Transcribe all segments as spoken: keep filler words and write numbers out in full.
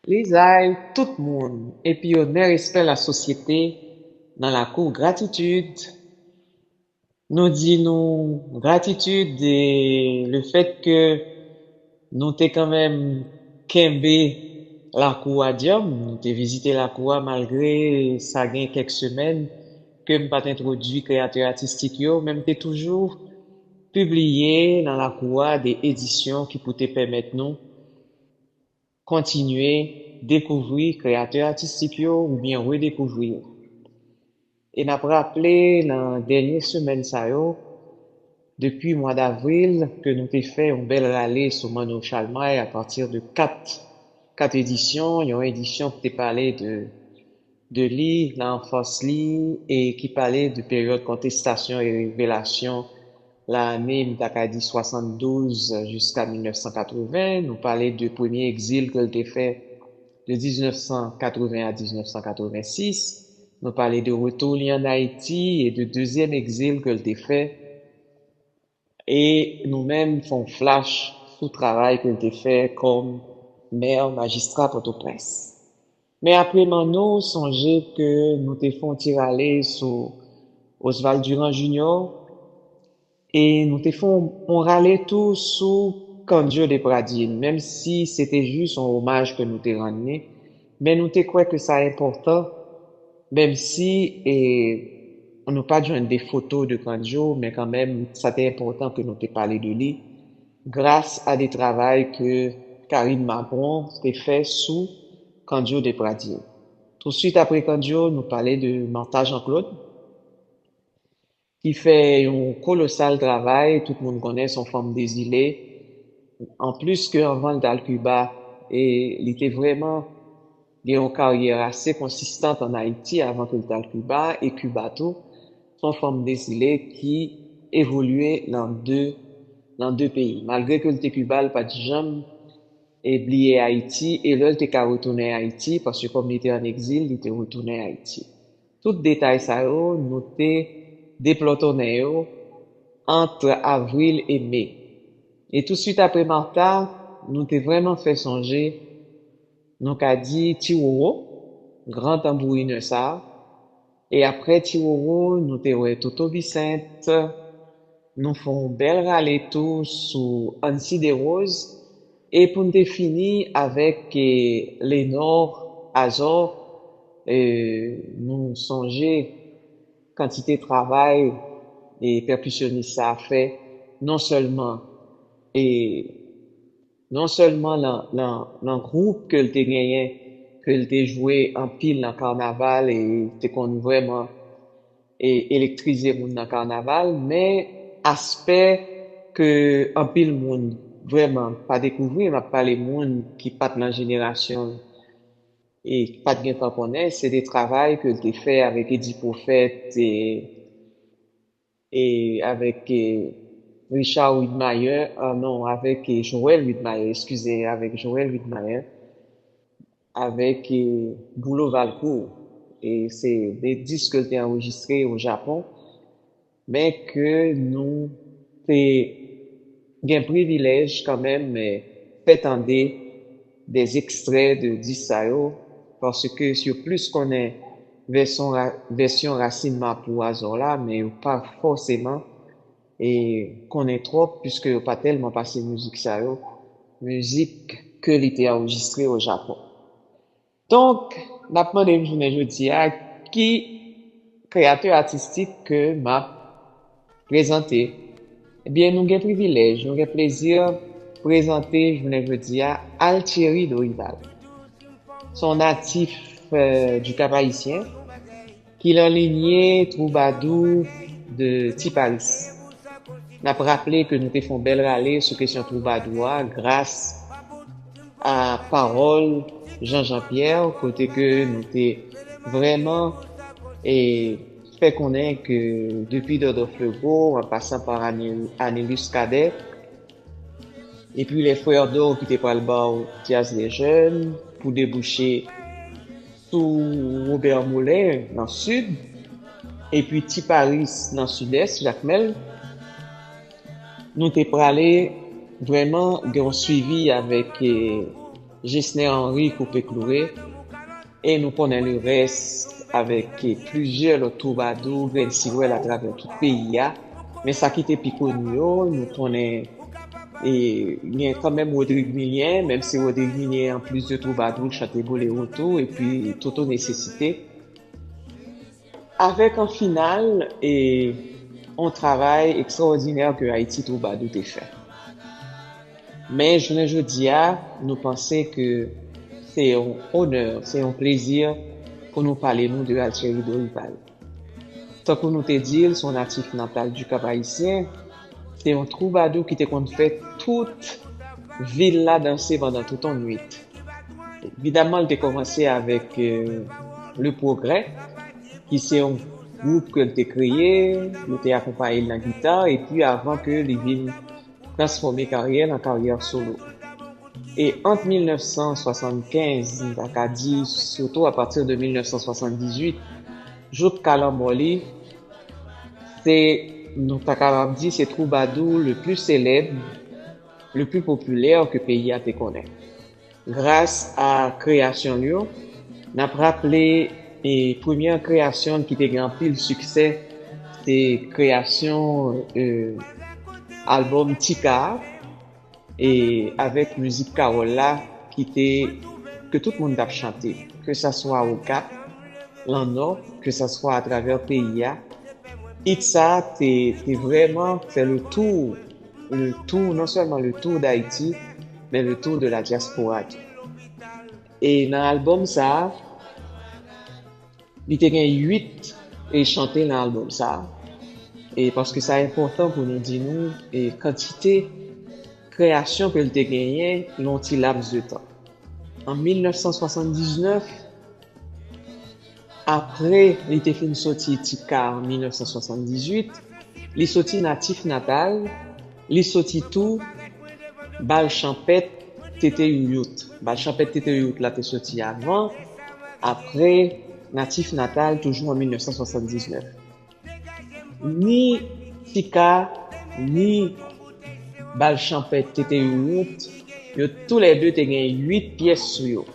Lizay, tout moun, epi onè respè lasosyete nan lakou gratitid. Nou di nou gratitid de le fèt ke nou te kanmenm kenbe lakou a dyanm, nou te vizite lakou a malgre sa gen kèk semèn ke m pa t entwodui kreyatè atistik yo, men m te toujou pibliye nan lakou a de edisyon ki pou te pèmèt nou kontinye dekouvri kreyatè atistik yo oubyen redekouvri yo. E n ap raple nan dènye semèn sa yo, depi mwa davril, ke nou te fè yon bèl rale sou Manno Chalmay apati de kat, kat edisyon, yon edisyon ki te pale de, de li, nan anfans li, e ki pale de peryòd kontestasyon e revelasyon lane, m ta ka di swasanndouz jiska mil nèf san katreven. Nou pale de premye egzil ke l te fè de diznèf san katreven a diznèf san katreven sis. Nou pale de retou li ann Ayiti e de dezyèm egzil ke l te fè. E nou menm fè yon flach sou travay ke l te fè kòm mè, majistra Pòtoprens. Men apre Manno, sonje ke nou te fè yon ti rale sou Oswald Durand Junior, e nou te fè yon, yon rale tou sou Candio de Pradines, menm si se te jis yon omaj ke nou te rann li, men nou te kwè ke sa enpòtan, menm si e, nou pa t jwenn de foto de Candio, men kanmenm, sa te enpòtan ke nou te pale de li, gras a de travay ke Karine Mapron te fè sou Candio de Pradines. Touswit apre Candio, nou pale de Martha Jean-Claude, ki fè yon kolosal travay, tout moun konnen se yon fanm dezile. Anplis ke anvan l t al Kiba, e li te vrèman gen yon karyè ase konsistan ann Ayiti avan ke l t al Kiba, e Kiba tou, se yon fanm dezile ki evolye nan de, nan de peyi. Malgre ke l te Kiba, l pa t janm e bliye Ayiti, e lè l te ka retounen Ayiti, paske kòm li te ann egzil, li te retounen Ayiti. Tout detay sa yo, nou te deplòtonnen yo ant avril e me. E touswit apre Martha, nou te vrèman fè sonje, nou ka di Ti Roro, gran tanbourinè sa a. E apre Ti Roro, nou te wè Toto Vicent, nou fè yon bèl rale tou sou Ancy Desroses, e pou n te fini avèk e, Lenor Azor, e, nou sonje kantite travay e pèkisyonis sa a fè, non sèlman e non sèlman nan, nan, nan gwoup ke l te genyen, ke l te jwe anpil nan kanaval e te konn vrèman e, elektrize moun nan kanaval, men aspè ke anpil moun vrèman pa dekouvri, m ap pale moun ki pa t nan jenerasyon l e ki pa t gentan konnen, se de travay ke l te fè avèk Eddy Prophète e e avèk e, Richard Widmayer, ah non, avèk e, Joël Widmayer, eskize, avèk Joël Widmayer, avèk e, Boulo Valcourt. E se de disk ke l te anrejistre o Japon, men ke nou te gen privilèj kanmenm e, fè tande de ekstrè de disk sa yo, paske si yo plis konnen vèsyon, ra- vèsyon rasin Mapou Azor la, men yo pa fòseman e, konnen twòp, piske yo pa tèlman pase mizik sa yo, mizik ke li te anrejistre o Japon. Donk, n ap mande m jounen jodi a, ki kreyatè atistik ke m ap prezante? Ebyen, nou gen privilèj, nou gen plezi prezante jounen jodi a Altieri Dorival. Se yon natif e, du Cap Haïtien, ki lan linyè twoubadou de Ti Paris. N ap raple ke nou te fè yon bèl rale sou kesyon twoubadou a gras a pawòl Jean Jean Pierre, kote ke nou te vrèman e, fè konnen ke depi Dòdò Flevo, an pasan pa Ane- Anilus Cadet, epi lè Frè Dò ki te pral ba w Djaz Lejèn pou debouche sou Wobè Molen nan Sid, epi Ti Paris nan Sidès, Jakmèl, nou te prale vrèman gen yon swivi avèk e, Gesner Henry Koupe Kloure, e nou konnen lerès avèk plizyè lòt twoubadou grenn siwèl atravè tout peyi a. Men sa ki te pi koni yo, nou konnen e gen kanmenm Rodrig Milyen, menm si Rodrig Milyen, anplis de twoubadou, l chante bolero tou, epi Toto Nesesite. Avèk an final e yon travay ekstraòdinè ke Ayiti Twoubadou te fè. Men jounen jodi a, nou panse ke se yon onè, se yon plezi pou nou pale nou de Altieri Dorival. Tankou nou te di l, se yon natif natal di Kap Ayisyen, se yon twoubadou ki te konn fè tout vil la danse pandan tout yon nwit. Evidaman, l te kòmanse avèk, euh, Le Progrès, ki se yon gwoup ke l te kreye, yo te akonpaye l nan gita, epi avan ke li vin transfòme karyè l an karyè solo. E ant mil nèf san swasannkenz, m ta ka di, sitou apati de mil nèf san swasanndizuit, jouk ka lanmò li, se, nou ta kapab di, se twoubadou le pli selèb, le pli popilè ke peyi a te konnen. Gras a kreyasyon l yo, n ap raple, e premyè kreyasyon l ki te gen anpil siksè, se kreyasyon, e, albòm Tika a, e avèk mizik Kawòl la ki te, ke tout moun t ap chante, ke sa swa Okap, lan Nò, ke sa swa atravè peyi a. It sa a te, te vrèman fè le tour, le tour, non sèlman le tour d'Haïti, men le tour de la diaspora tou. E nan albòm sa a, li te gen uit e chante nan albòm sa a. E paske sa enpòtan pou nou di nou e kantite kreyasyon ke l te genyen nan yon ti laps de tan. An mil nèf san swasanndiznèf, apre li te fin soti Tika an mil nèf san swasanndizuit, li soti Natif Natal, li soti tou Bal Chanpèt Tete Youyout. Bal Chanpèt Tete Youyout la te soti avan, apre Natif Natal, toujou an mil nèf san swasanndiznèf. Ni Tika, ni Bal Chanpèt Tete Youyout, yo toulède te gen uit pyès sou yo.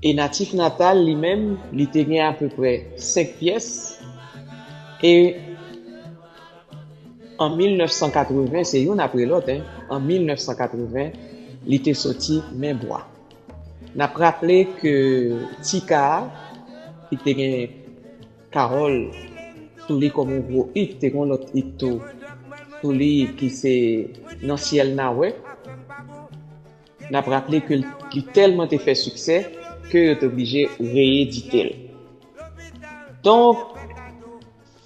E Natif Natal, li menm, li te gen apeprè senk pyès. E an mil nèf san katreven, se youn apre lòt, en, an mil nèf san katreven, li te soti Men Bwa. N ap raple ke Tika a, ki te gen Kawòl sou li kòm yon gwo it, te gen yon lòt it tou sou li ki se Nan Syèl N a Wè. N ap raple ke l, li tèlman te fè siksè ke yo te oblije reyedite l. Donk,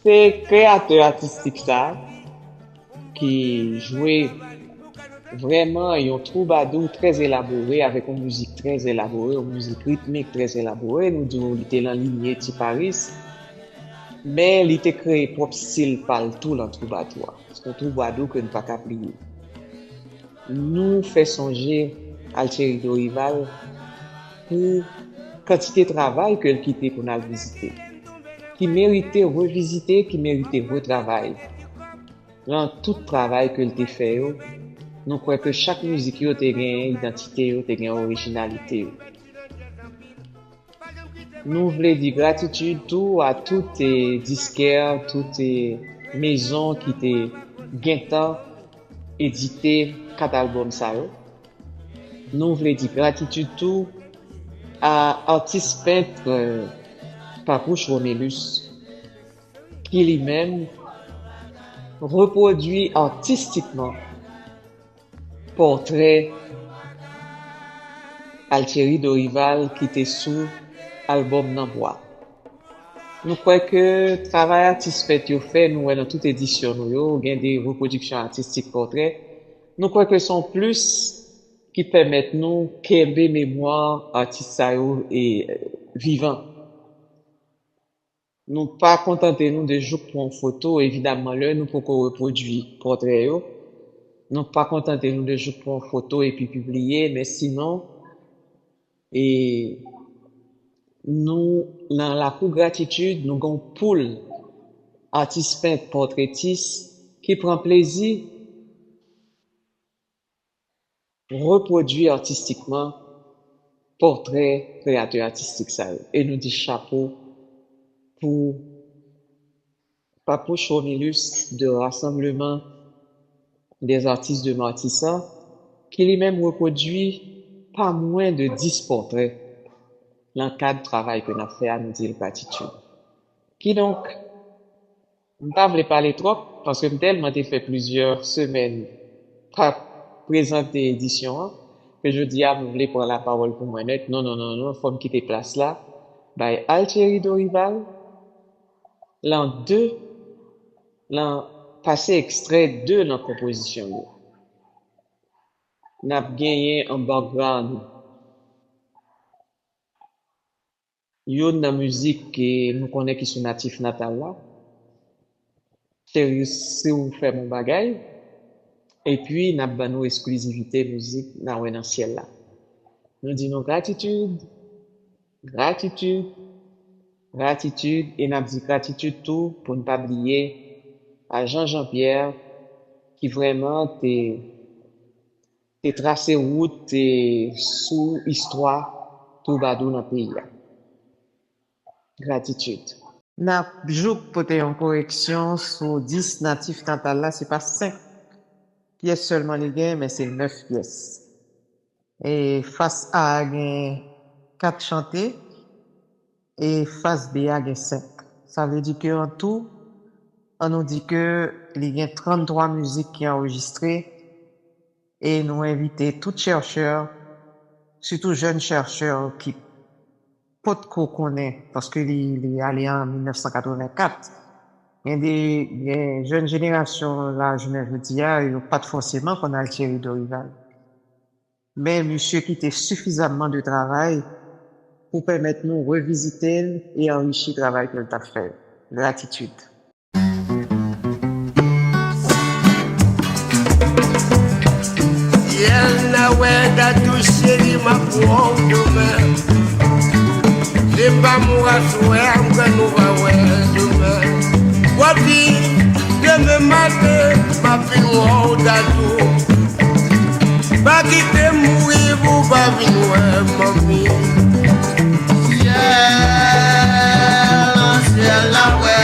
se kreyatè atistik sa a ki jwe vrèman yon twoubadou trè elabore, avèk yon mizik trè elabore, yon mizik ritmik trè elabore. Nou di w li te nan linye Ti Paris, men li te kreye pwòp estil pa l tou lan twoubadou a. Se yon twoubadou ke n pa ka bliye. Nou fè sonje Altieri Dorival pou kantite travay ke l kite pou n al vizite, ki merite revizite, ki merite retravay. Lan tout travay ke l te fè yo, nou kwè ke chak mizik yo te gen idantite yo, te gen orijinalite yo. Nou vle di gratitid tou a tout, eh, diskè, tout, eh, mezon ki te gentan edite kat albòm sa yo. Nou vle di gratitid tou a atis pent, eh, Papouch Romélus, ki li menm repwodui atistikman pòtrè Altieri Dorival ki te sou albòm Nan Bwa. Nou kwè ke travay atis pent yo fè, nou wè nan tout edisyon nou yo, gen de repwodiksyon atistik pòtrè. Nou kwè ke se yon plis ki pèmèt nou kenbe memwa atis sa yo e, eh, vivan. Nou pa kontante nou de jouk pran foto, evidaman, lè nou poko repwodui pòtrè yo. Nou pa kontante nou de jouk pran foto epi pibliye, men sinon, e nou, nan lakou gratitid, nou gen yon poul atis pent pòtretis ki pran plezi repwodui atistikman pòtrè kreyatè atistik sa yo. E nou di chapo pou Papouch Romilus de Rassemblement des Artistes de Martissant, ki li menm repwodui pa mwen de dis pòtrè nan kad travay ke n ap fè a, nou di l gratitid. Kidonk, m pa vle pale twòp, paske m tèlman te fè plizyè semèn pa prezante edisyon an, ke jodi a m vle pran lapawòl pou mwen nèt. Non, non, non, non, fò m kite plas la bay Altieri Dorival, lan de, lan pase ekstrè de lan konpozisyon yo. N ap genyen an background youn nan mizik ke nou konnen ki sou Natif Natal la, Cheri, si w fè m yon bagay, epi n ap ban nou esklizivite mizik Nan wè nan syèl la. Nou di nou gratitid, gratitid, gratitid, e n ap di gratitid tou pou n pa bliye a Jean Jean Pierre ki vrèman te, te trase wout, te sou istwa twoubadou nan peyi a. Gratitid. N ap jouk pote yon koreksyon sou dis Natif Natal la, se pa senk pyès sèlman li gen, men se nèf pyès. E fas A a gen kat chante e fas B a gen senk. Sa vle di ke an tou, an nou di ke li gen tranntwa mizik ki anrejistre e nou envite tout chèchè, sitou jèn chèchè ki potko konnen, paske li, li ale an mil nèf san katrevenkat. Gen de, gen jèn jenerasyon la jounen jodi a, yo pa t fòseman konn Altieri Dorival. Men misye kite sifizamman de travay pou pèmèt nou revizite l e anrichi travay ke l t ap fè. Gratitid. Syèl la wè, Dadou cheri, m ap wè w demen. Se pa mou aswè a, m kwè nou va wè demen. W ap di, demen maten, m ap vin wè w, Dadou. Pa kite m mouri pou w pa vin wè manmi. Syèl, syèl la wè,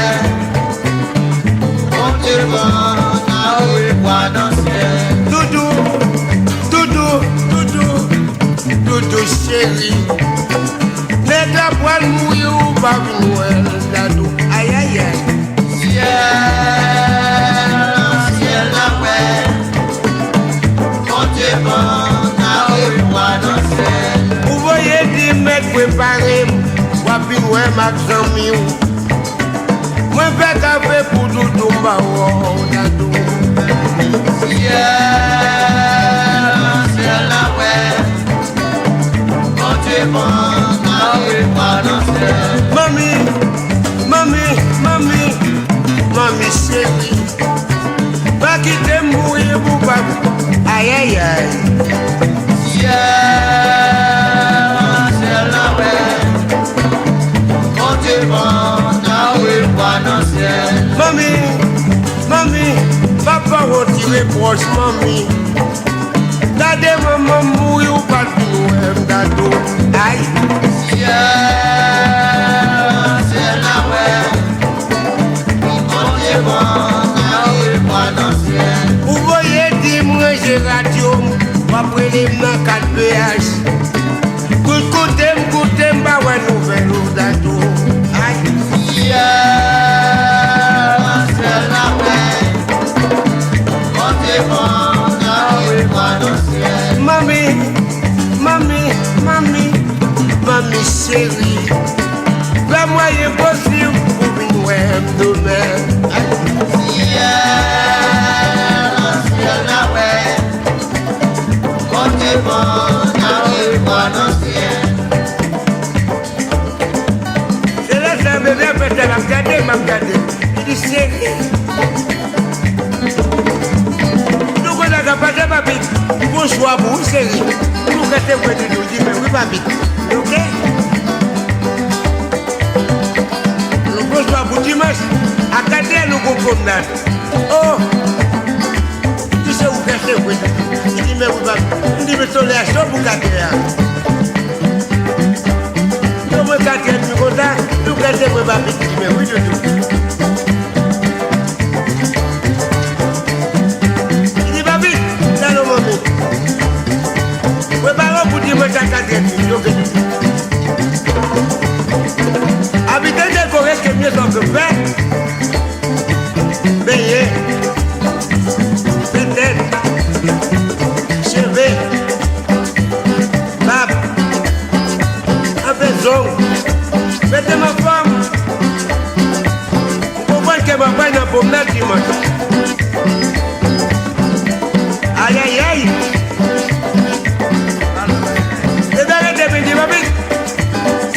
Bondye ban n orevwa nan syèl. Doudou, doudou, doudou, doudou cheri. Nèg la pral mouri ou pa vin wè l, Dadou. Ayayay. Syèl, syèl la wè, Bondye ban n orevwa nan syèl. Ou voye di mèt prepare m, w ap vin wè m ak zanmi w. Mwen fè kafe pou Doudou, m ba w Dadou. Syèl, syèl la wè, Bondye ban n orevwa nan syèl. Manmi, manmi, manmi, manmi cheri, pa kite m mouri pou pa, ayayay. Syèl, syèl la wè, Bondye ban n orevwa nan syèl. Manmi, manmi, papa w ti repwòch, manmi. Gade manman m mouri, ou pa t vin wè m, Dadou. Ay. Syèl, syèl la wè, Bondye ban n orevwa nan syèl. Ou voye di m ranje radyo m, w ap rele m nan kat P H. Kout koute m, koute m, pa wè nouvèl ou, Dadou. Ay. Syèl, syèl la wè, Bondye ban n orevwa nan syèl. Manmi, manmi, manmi, manmi cheri, fè mwayen posib pou vin wè m demen. Syèl, syèl la wè, Bondye ban n orevwa nan syèl. Se lè sa bebe ap fè sa, l ap gade m, ap gade. Li di, cheri. Nou konn sa k ap pase, papi. M gon chwa pou ou, cheri. Nou ka se vre, Doudou, di men wi, papi. Oke? Nou gon chwa pou dimanch. A katrè nou gon pwomnad. Oh! Ki se ou k Chèche vre, Doudou. Li di, men wi, papi. M di, men solèy a cho pou katrè a. Yo mwen katrè epi konsa, nou gade mwen, papi, li di, men wi, Doudou. Li di, papi, gade manmi. Prepare w pou dimanch a katrè epi, ok, Doudou. Abitè dekore ke mye sa ke fè. Benyen, fè tèt, cheve, bab, anfen zong. Mete m anfòm. M konprann ke m ap pral nan pwomnad dimanch. Ayayay! Ebyen, rete vin di, papi.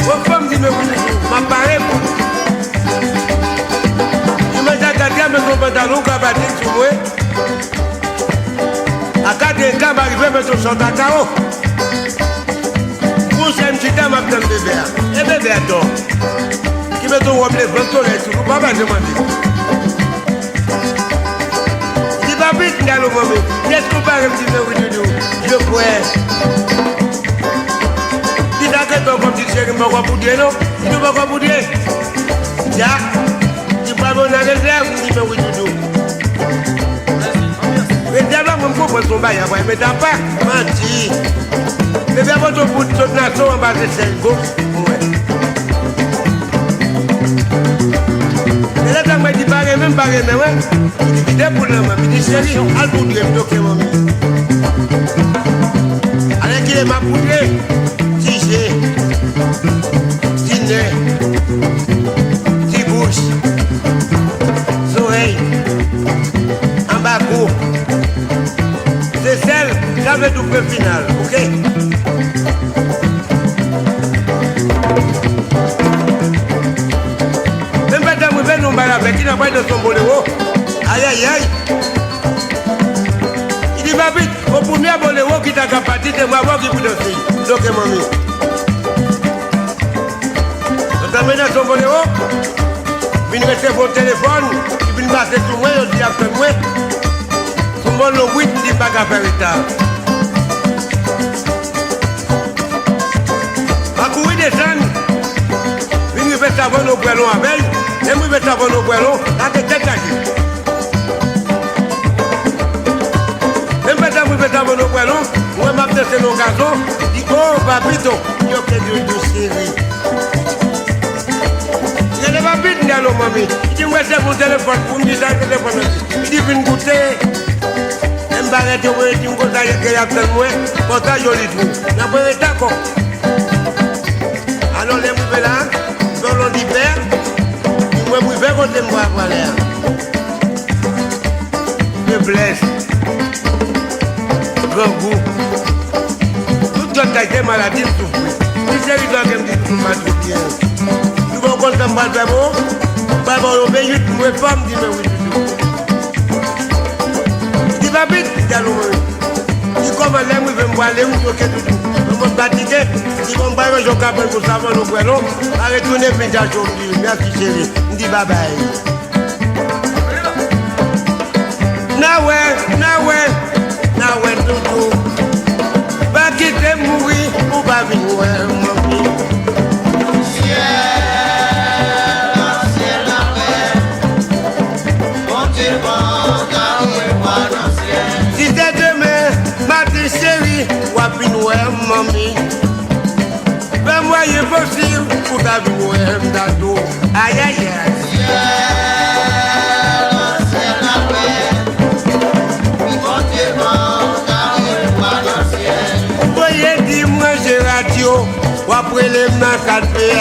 Bon, fò m di, men wi, m ap pare pou li. Li manje a gade, met yon pantalon, kravat sou mwen. A gade, m ka pa rive met yon chòt a kawo. Pou se m chita, m ap tann bebe a. E bebe a dò. Ki met yon wòb levan solèy sou li, pa bezwen mande. Li pa vit, m gade manmi. Kiyès konpare m di men wi Doudou? Je kwè. Li ta gentan kòm di cheri m poko poudre non. Li poko poudre. Ya. Li pa bon nan rezèv, m di men wi Doudou. Rezèv la mwen m konprann se yon bagay apre, men ta pa. Manti. Depi apre tou bout sot nan so anba se sèl gòch. Mwen. E lè sa mwen di pa renmen, m pa renmen, wè. Li di kite poul nan men, li di cheri, al poudre m, ok manmi. Alèkile m ap poudre, ti je, ti nen, ti bouch, zorèy, anba kou, se sèl, sa vle di w pran final, ok? Menm pandan mwen vin nou bay avèk li, n ap pral danse yon bolero. Ayayay. Li di, papi, o premye bolero ki ta ka pati, se mwen avè w ki pou danse. Doke manmi. Pandan mwen danse yon bolero, vin resevwa yon telefòn, ki vin pase sou mwen, yo di ap fè mwen. Sou mwen longwit, m di m pa ka fè reta. M a kouri desann, vin rive savann Obwèlon avè l. Lè m rive savann Obwèlon, la te tèt chaje. Menm pandan m rive savann Obwèlon, m wè m ap danse nan yon gazon, di, o, papito, yo ke Doudou cheri. Li rele papi, m di alo manmi. Li di, m resevwa yon telefòn pou m di sa telefòn nan di. Li di, vin goute. Menm barèt yo voye di m konsa, ke y ap tann mwen, konsa joli twou. N ap rete ankò. Alò, lè m rive la, m fè yon lòt lipè, di mwen m rive kote m pral prale a. Feblès, grangou, tout djòl kay se maladi m soufri. Ti cheri dòge m di m pa twò byen. Li bon konn sa m pral fè bon, m pral ba w yon venntuit m refòm di men wi Doudou. Li di papi, m di alo mwen. Li kòman lè m rive m prale, m di ok Doudou. Mwen mwen fatige, li bon m pral ranje yon kabann pou savann Obwèlon, pa retounen vin chache w m di mèsi cheri, m di babay. N a wè, n a wè, n a wè Doudou. Pa kite m mouri, ou pa vin wè manmi. Syèl, syèl la wè. Bondye bon, ka ou wè vwa nan syèl. Si se demen maten cheri, w ap vin wè manmi. Fè mwayen posib pou ta vin wè m dadou. Ayayay. Syèl, syèl la wè. Wi Bondye bon, ka ou wè vwa nan syèl. Voye di m ranje radyo, w ap rele m nan kat V L.